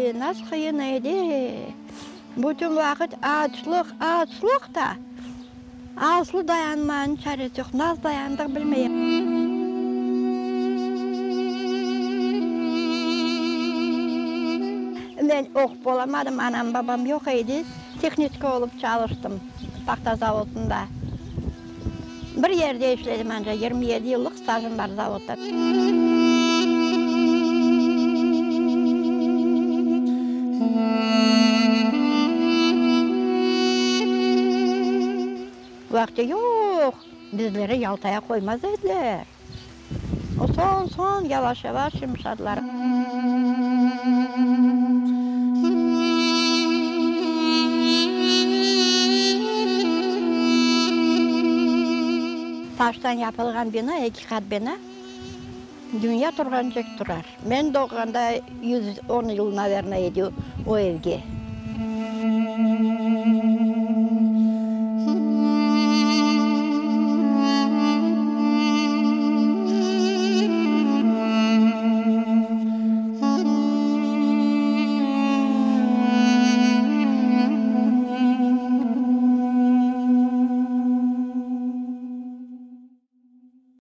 edi, nasıl qıyın edi. Bütün vaqıt açlıq, açlıq da, aslı dayanmanıñ çaresi yoq. Nasıl dayandıq bilmeyim. Men oqup olamadım, anam, babam yoq edi, tehniçka olıp çalıştım paxta zavodında. Bir yerde işledim anca, 27 yıllıq stajım bar zavodda. Vaqtı yoq, bizleri Yaltaya qoymaz ediler. O soñ, soñ yavaş-yavaş yımşadılar. Taştan yapılğan bina, eki qat bina, dünya turğancek turar. Men doğğanda 110 yıl, naverno, edi o evge.